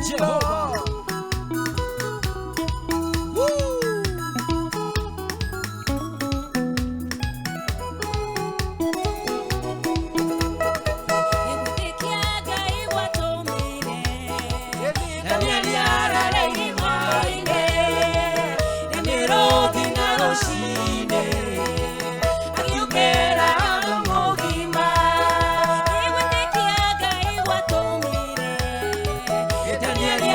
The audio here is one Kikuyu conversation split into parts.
Jehova. Woo! Nĩgwĩtĩkia Ngai gwatũmire Danieli arare irima-inĩ na mĩrũthi na rũcinĩ agĩũkĩra andũ mũgima. Nĩgwĩtĩkia Ngai gwatũmire Danieli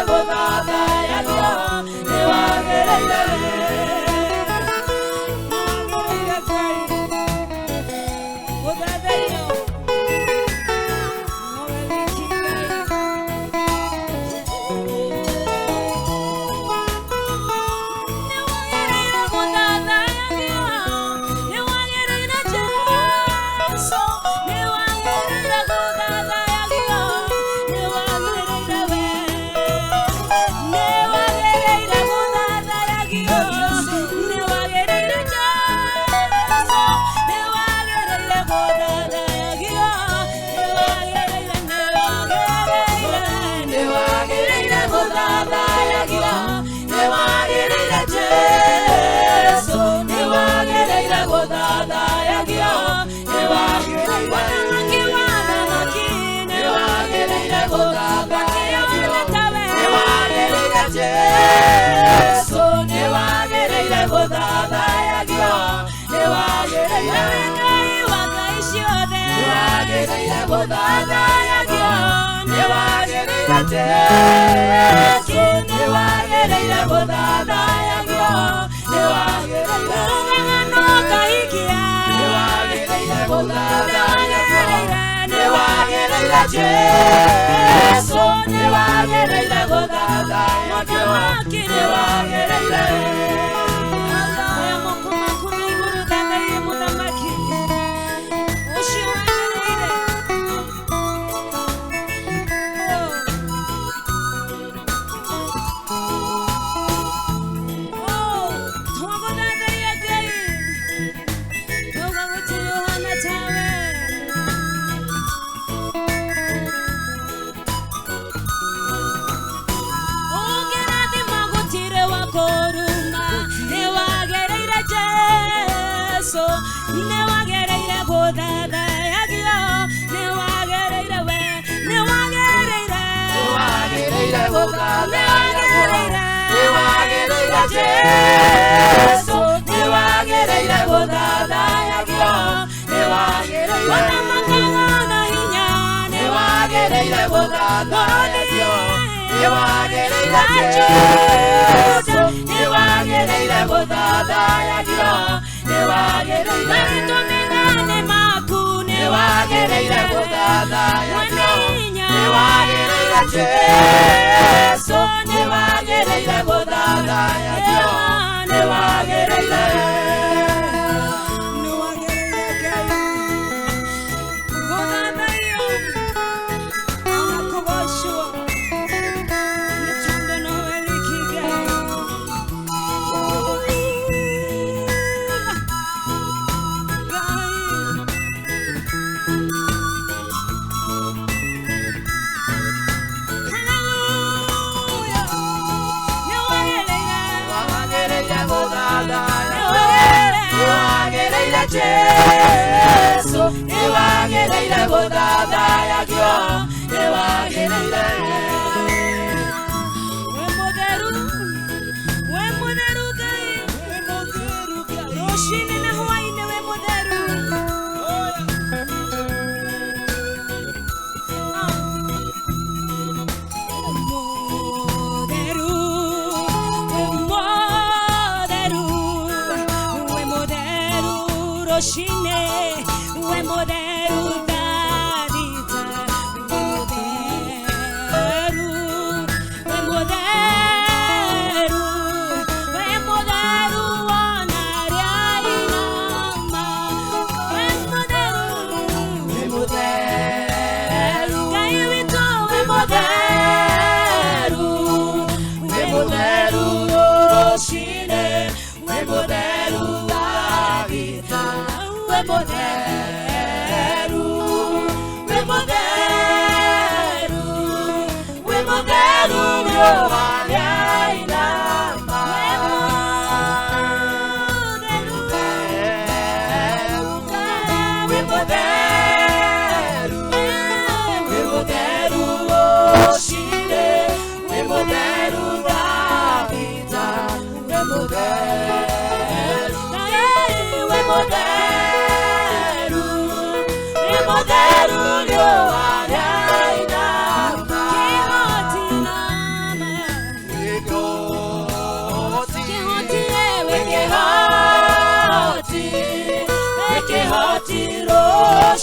gũthathayagio, nĩ wagĩrĩire gũthathaiyo. Nowe wiki Ngai.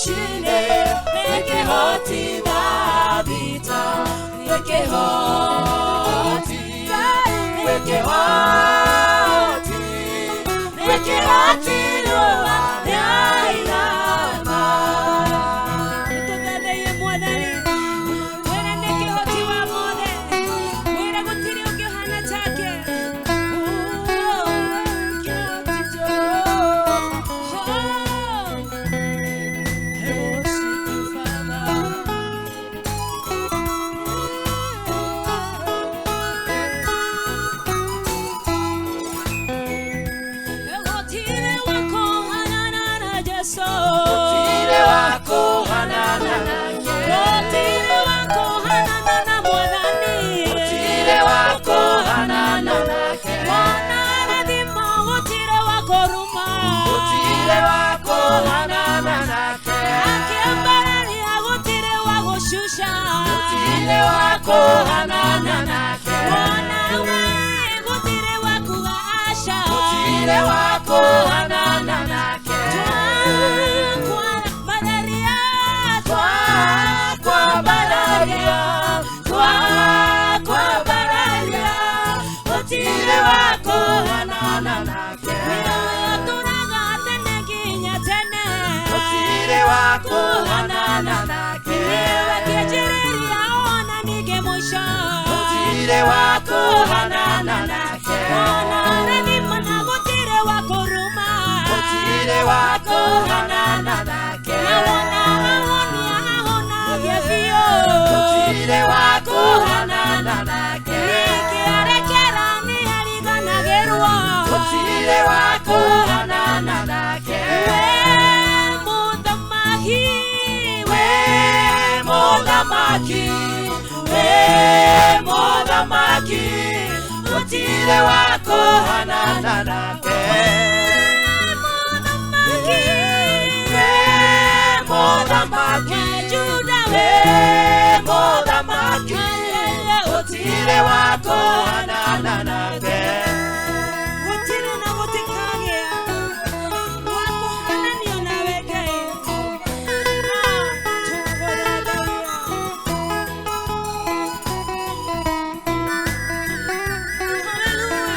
rũcinĩ nĩ kĩhoti thaa thita nĩ kĩhoti nĩ kĩhoti nĩ kĩhoti riũa rĩainama. Nĩtũthathaiye Mwathani. Mwĩre nĩ kĩhoti wa mothe. Mwĩre gũtirĩ ũngĩ ũhana take. Kĩhoti Jehova. Oh. I worship you, Father. Gũtirĩ wa kũhanana na Jesũ. Gũtirĩ wa kũhanana nake. Gũtirĩ wa kũhanana na Mwathani. Gũtirĩ wa kũhanana nake. Wona rathimo gũtirĩ wa kũruma. Gũtirĩ wa kũhanana nake. Akĩambararia gũtirĩ wa gũcuca. Gũtirĩ wa kũhanana nake. Wona we gũtirĩ wa kuga aca. Gũtirĩ wa kũhanana nake. Twakwambararia, Twakwambararia, twakwambararia. Gũtirĩ wa kũhanana nake. Tũraga tene nginya tene. Gũtirĩ wa kũhanana nake. Nĩwe kĩanjĩrĩria ona ningĩ mũico. Gũtirĩ wa kũhanana nake. Ona rathimo na gũtirĩ wa kũruma. Gũtirĩ wa kũhanana nake. Na wona ahonia ahonagia biũ. Gũtirĩ wa kũhanana nake. Ningĩ arekera nĩariganagĩrwo. Gũtirĩ wa kũhanana nake. We mũthamaki, We mũthamaki, we mũthamaki, gũtirĩ wa kũhanana nake. Mũthamaki, We mũthamaki, wa Juda we we. mũthamaki, Hallelujah. gũtirĩ wa kũhanana nake. Gũtirĩ na gũtikagĩa wa kũhananio nawe Ngai. Tũgũthathaiya. Hallelujah.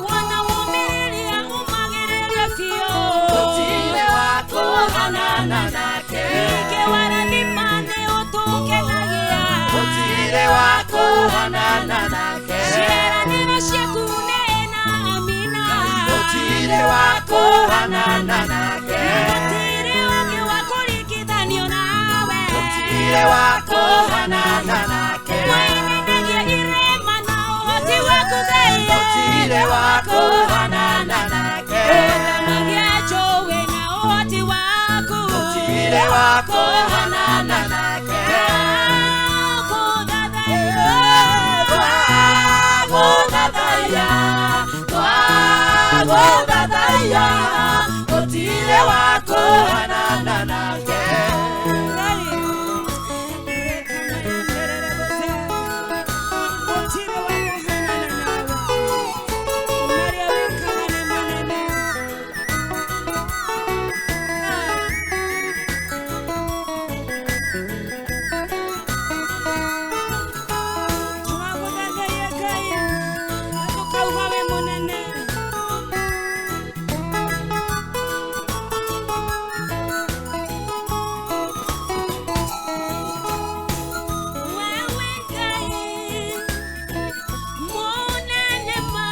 Wona wũmĩrĩria ũmagĩrĩria biũ. Gũtirĩ wa kũhanana nake. Ningĩ warathima nĩ ũtũkenagia. Gũtirĩ wa kũhanana nake. Ciĩranĩro ciaku nĩ na amina. Gũtirĩ wa kũhanana nake. Gũtirĩ ũngĩ wa kũringithanio nawe. Gũtirĩ wa kũhanana nake. Wainanagia irĩma na ũhoti waku Ngai. Gũtirĩ wa kũhanana nake. Ũgamagia njũũĩ na ũhoti waku. Gũtirĩ wa kũhanana nake. Twagũthathaiya. Twagũthathaiya, twagũthathaiya. Gũtirĩ wa kũhanana nake. Ngai, reka maenderere gũthe. Gũtirĩ wa kũhanana nawe. Marĩa wĩkaga nĩ manene. Twagũthathaiya Ngai, na tũkauga wĩ mũnene. Wewe Ngai, mũnene ma,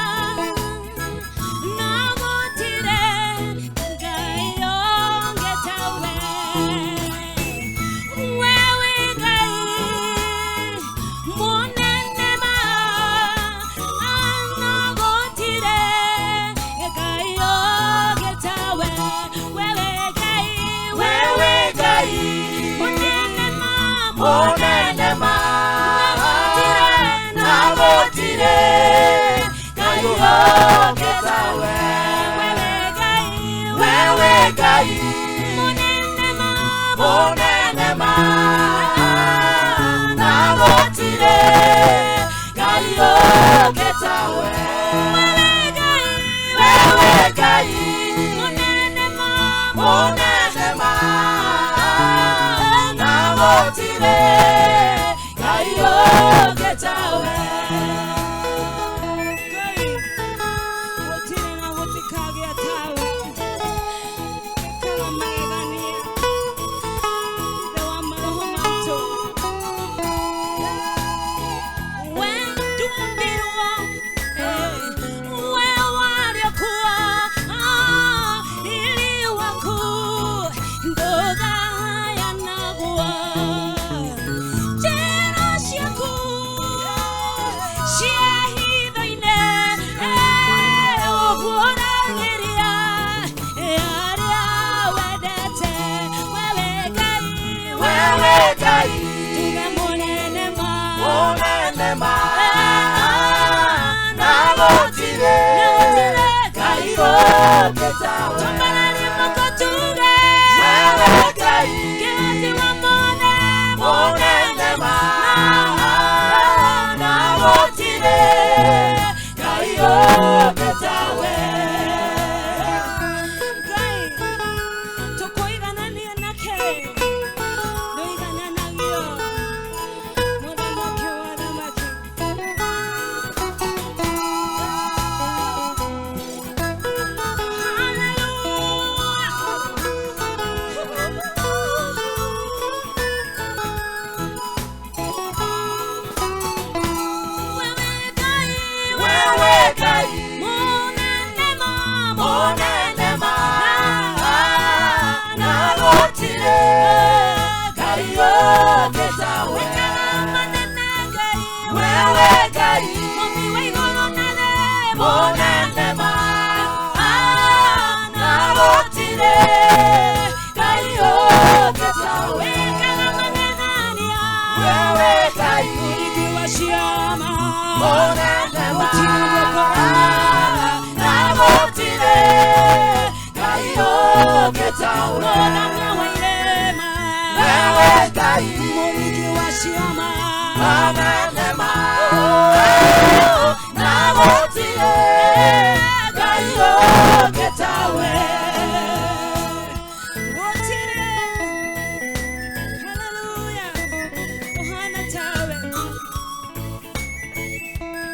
no gũtirĩ Ngai ũngĩ tawe. Wewe Ngai, mũnene ma, no gũtirĩ Ngai ũngĩ tawe. Wewe Ngai, Wewe Ngai, mũnene ma, mũnene ma, na gũtirĩ Ngai ũngĩ tawe. Wewe Ngai, Wewe Ngai, mũnene ma, mũnene ma, na gũtirĩ Ngai ũngĩ tawe. Wewe Ngai, Wewe Ngai, mũnene tawe. Ngai gũtirĩ na gũtikagĩa tawe. Ĩkaga magegania Ithe wa maroho maitũ. We ndumbirwo, we waliokuwa ili waku ndũgayanagwo. Njĩra ciaku cia hitho-inĩ, ũguũragĩria arĩa wendete. Wewe Ngai, Wewe Ngai, tuge mũnene ma, mũnene ma, na gũtirĩ na gũtirĩ Ngai ũngĩ tawe. Twambararie moko tuge, Wewe Ngai, kĩhoti wa mothe, mũnene ma, na gũtirĩ Ngai ũngĩ tawe. Ngai tũkũiganania nake, nĩũigananagio mũthamaki wa athamaki. Wewe Ngai, Wewe Ngai, mũnene ma, mũnene ma, na gũtirĩ Ngai ũngĩ tawe. Wĩkaga manene Ngai, Wewe Ngai, Mũmbi wa igũrũ na thĩ, mũnene ma, na gũtirĩ Ngai ũngĩ tawe. Wĩkaga magegania, Wewe Ngai, mũringi wa ciama, mũnene ma, gũtirĩ ũngĩkorana. na gũtirĩ Ngai ũngĩ tawe. Mũthamia wa irĩma, Wewe Ngai, mũringi wa ciama, mũnene ma, na gũtirĩ Ngai ũngĩ tawe. Gũtirĩ, haleluya, ũhana tawe.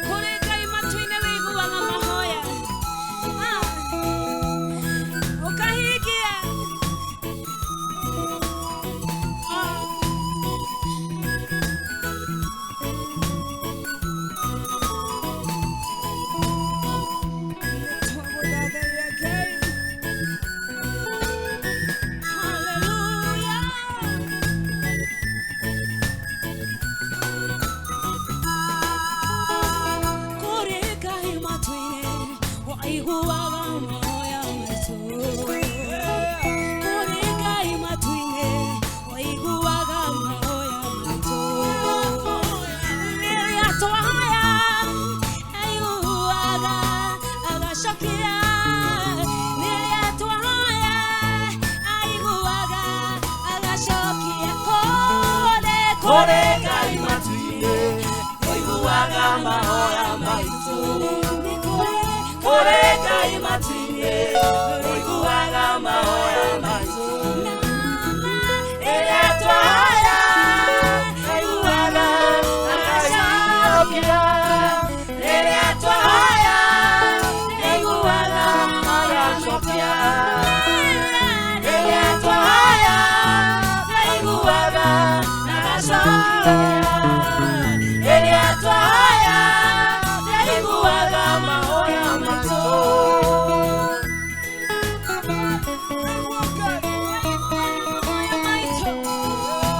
Kũrĩ Ngai matu-inĩ wĩiguaga mahoya, Ah, ũkahingia. Ah. Nĩtwagũthathaiya Ngai. Haleluya. Kũrĩ Ngai matu-inĩ waiguaga mahoya maitũ. Kũrĩ Ngai matu-inĩ waiguaga mahoya maitũ. Rĩrĩa twahoya aiguaga agacokia. Rĩrĩa twahoya aiguaga agacokia. Kũrĩ Kũrĩ Ngai matu-inĩ ũiguaga mahoya maitũ. nĩ kũrĩ Kũrĩ Ngai matu-inĩ ũiguaga mahoya maitũ. Rĩrĩa twahoya aiguaga agacokia. Rĩrĩa twahoya aiguaga agacokia. Rĩrĩa twahoya aiguaga agacokia. Rĩrĩa twahoya aiguaga mahoya maitũ.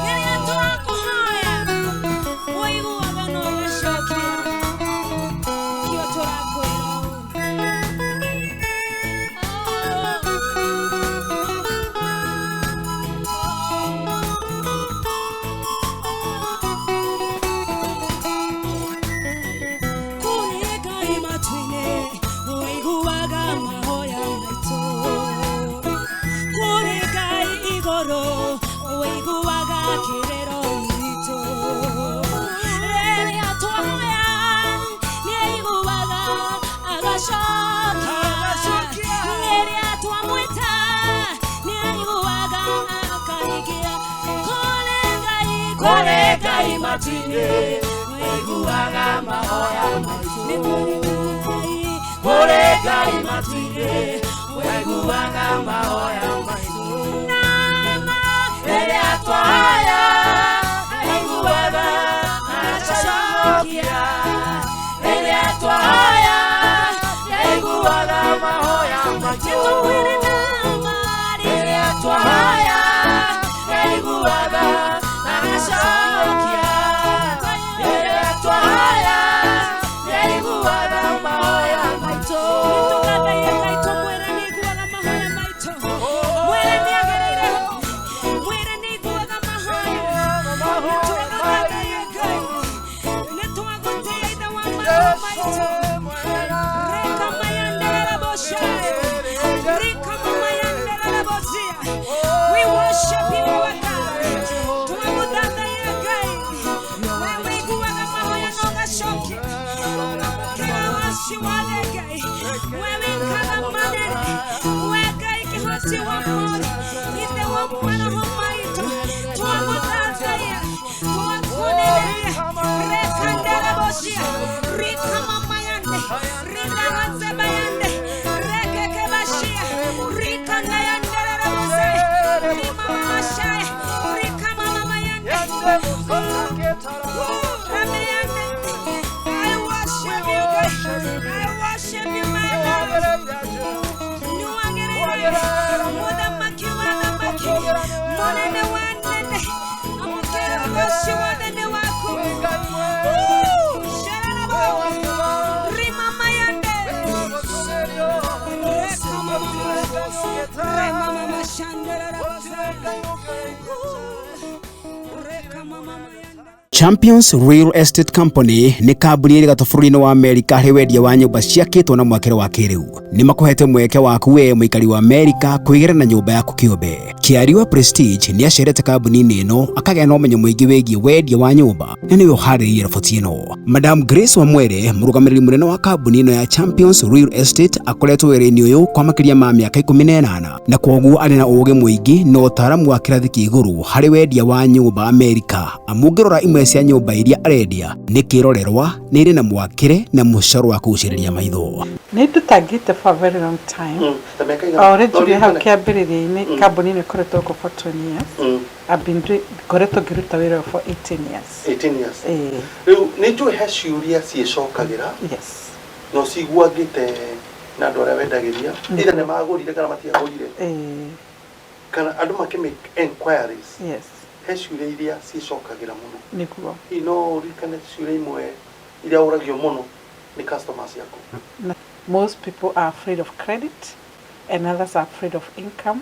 Rĩrĩa twakũhoya ũiguaga na ũgacokia kĩo tũrakwĩra Kũrĩ Ngai matu-inĩ ũiguaga mahoya maitũ. Kũrĩ Ngai igũrũ ũiguaga kĩrĩro gitũ. Rĩrĩa twahoya nĩaiguaga agacokia. Rĩrĩa twamwĩta nĩaiguaga akahingia. Kũrĩ Ngai, Kũrĩ Ngai matu-inĩ Nĩaiguaga mahoya maitũ. Nĩ kũrĩ Ngai, kũrĩ Ngai matu-inĩ, ũiguaga mahoya maitũ. Nama rĩrĩa twahoya, aiguaga na agacokia. Rĩrĩa twahoya, nĩaiguaga mahoya maitũ. Rĩrĩa twahoya, nĩaiguaga na agacokia. Rĩrĩa twahoya, nĩaiguaga mahoya maitũ. Nĩtũgathaia Ngai tũmwĩre nĩaiguaga mahoya maitũ. Mwĩre nĩagereire ho. Mwĩre nĩaiguaga mahoya. Nĩtwagũthathaiya Ngai. Nĩtwagũtĩĩa Ithe wa maroho maitũ. Reka mayanderere boshaya. Rika mamayanderere bosia. We worship you, our God. Twagũthathaiya Ngai. We wĩiguaga mahoya na ũgacokia. Amũkĩra waci wothe Ngai. We wĩkaga manene. We Ngai kĩhoti wa mothe. Ithe wa maroho maitũ. Twagũthathaiya. Twakũneneria. Reka ndere bosia. Rika mamayande. Rika hanzebayande. Rekeke bashia. Rika nayanderere bosaya. Rima mamashaya. Rika mamamayande. Rameyande. I worship you, God. I worship you, my Lord. Niwagereire. Mũthamaki wa thamaki. Mũnene wa nene. Amũkĩra ũgoci wothe nĩ waku. Shararabo. Rima mayande. Reka mama. Rema mama shandarara bosaya. Reka mama mayande. Champions Real Estate Company nĩ kambuni ĩrĩ gatũ bũrũri-inĩ wa Amerika harĩ wendia wa nyũmba ciakĩtwo na mwakĩre wa kĩrĩu. Nĩ makũhete mweke waku we mũikari wa Amerika kwĩgĩra na nyũmba yaku kĩũmbe. Kĩari wa Prestige nĩ acerete kambuni-inĩ ĩno akagĩa na ũmenyo mũingĩ wĩgiĩ wendia wa nyũmba na nĩwe ũharĩrĩirie riboti ĩno. Madam Grace Wamwere, mũrũgamĩrĩri mũnene wa kambuni ĩno ya Champions Real Estate, akoretwo wĩra-inĩ ũyũ kwa makĩria ma mĩaka 18 na kwoguo arĩ na ũũgĩ mũingĩ na ũtaaramu wa kĩrathi kĩa igũrũ harĩ wendia wa nyũmba Amerika. Amu ũngĩrora imwe cia nyũmba iria arendia nĩ kĩrorerwa, nĩ irĩ na mwakĩre na mũcoro wa kũgucĩrĩria maitho. Nĩ ndutangĩte for a very long time. Ta mĩaka ĩigana? O already No hau ũririkane? kĩambĩrĩria-inĩ, kambuni ĩno ĩkoretwo gũkũ for 20 years. I've been doing, ngoretwo ngĩruta wĩra ũyũ for 18 years. 18 years. Eh, Rĩu nĩ njũĩ he ciũria ciĩcokagĩra yes. na ũciguangĩte na andũ arĩa wendagĩria, either nĩ magũrire kana matiagũrire, kana andũ makĩ make enquiries. He ciũria iria ciĩcokagĩra mũno. Nĩguo. Hihi no ũririkane ciũria imwe iria ũragio mũno nĩ customers ciaku? Most people are afraid of credit, and others are afraid of income.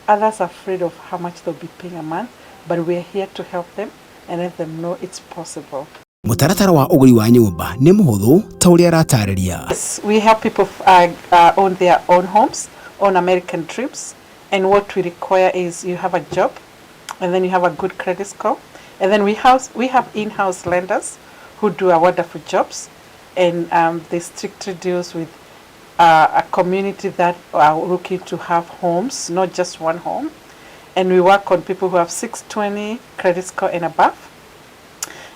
Others are afraid of how much they'll be paying a month, but we're here to help them and let them know it's possible. Mũtaratara wa ũgũri wa nyũmba nĩ mũhũthũ ta ũrĩa aratarĩria. Yes, we help people own their own homes, own American dreams, and what we require is you have a job, and then you have a good credit score, and then we have in-house lenders who do a wonderful jobs, and they strictly deals with a community that are looking to have homes, not just one home, and we work on people who have 620 credit score and above.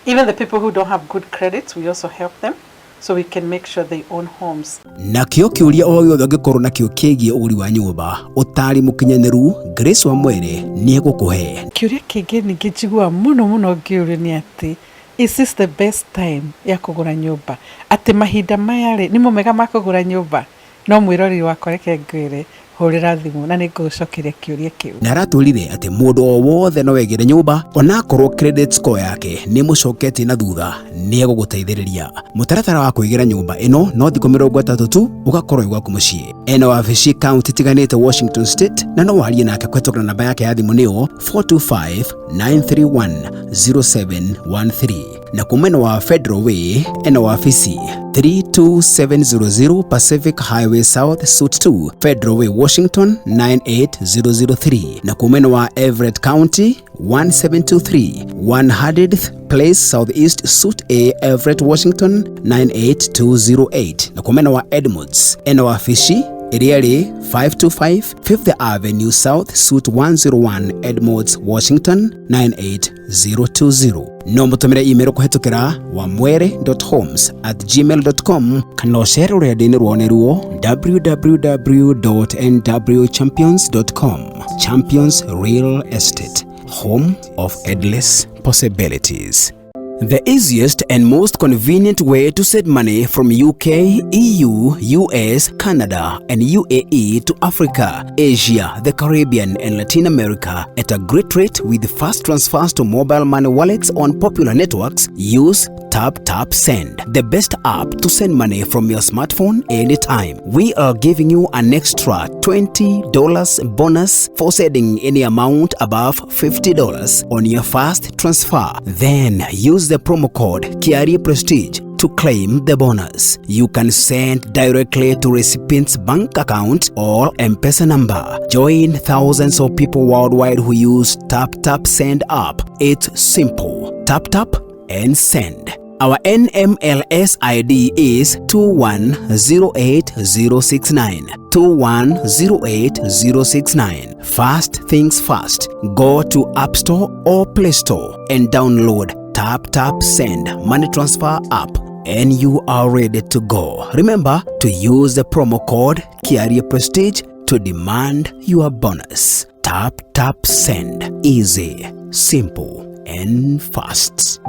Even the people who don't have good credits, we also help them so we can make sure they own homes. Nakĩo kĩũria o gĩothe ũngĩkorwo nakĩo kĩgiĩ ũgũri wa nyũmba, ũtaari mũkinyanĩru Grace Wamwere nĩ egũkũhe. Kĩũria kĩngĩ ningĩ njiguaga mũno mũno ngĩũrio nĩ atĩ, is this the best time ya kũgũra nyũmba? Atĩ mahinda maya rĩ, nĩmo mega ma kũgũra nyũmba? No mwĩroreri wakwa, reke ngwĩre, hũrĩra thimũ na nĩ ngũgũcokeria kĩũria kĩu. Na aratwĩrire atĩ mũndũ o wothe no egĩre nyũmba onakorwo credit score yake nĩ mũcoketie na thutha, nĩ egũgũteithĩrĩria. Mũtaratara wa kwĩgĩra nyũmba ĩno no thikũ 30 tu ũgakorwo wĩ gwaku mũciĩ. Ena wabici kaunti itiganĩte Washington State, na no warie nake kũhetũkĩra namba yake ya thimũ, nĩyo 425 931 0713. Na kwa mwena wa Federal Way ena wabici 32700 Pacific Highway South, Suite 2, Federal Way, Washington 98003. Na kwa mwena wa Everett County, 1723 100th Place Southeast, Suite A, Everett, Washington 98208. Na kwa mwena wa Edmonds ena wabici Ĩrĩa ĩrĩ 525 Fifth Avenue South, Suite 101, Edmonds, Washington 98020. No mũtũmĩre email kũhetũkĩra wamwere.homes@gmail.com kana ũcere rũrenda-inĩ rwao nĩruo www.nwchampions.com. Champions Real Estate, home of endless possibilities. The easiest and most convenient way to send money from UK, EU, US, Canada, and UAE to Africa, Asia, the Caribbean, and Latin America at a great rate with fast transfers to mobile money wallets on popular networks. Use Tap Tap Send, the best app to send money from your smartphone anytime. We are giving you an extra $20 bonus for sending any amount above $50 on your first transfer. Then use the promo code Kiarie Prestige to claim the bonus. You can send directly to recipient's bank account or M-Pesa number. Join thousands of people worldwide who use Tap Tap Send app. It's simple. Tap tap and send. Our NMLS ID is 2108069. 2108069. First things first, go to App Store or Play Store and download Tap Tap Send Money Transfer app, and you are ready to go. Remember to use the promo code Kiarie Prestige to demand your bonus. Tap Tap Send. Easy, simple, and fast.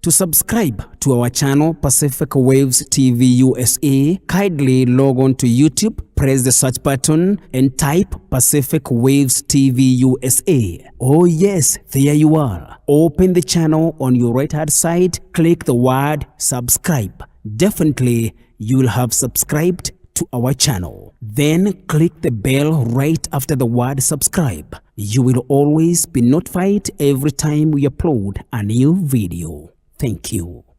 To subscribe to our channel Pacific Waves TV USA, kindly log on to YouTube, press the search button and type Pacific Waves TV USA. Oh yes, there you are. Open the channel on your right hand side, click the word subscribe. Definitely you will have subscribed to our channel. Then click the bell right after the word subscribe. You will always be notified every time we upload a new video. Thank you.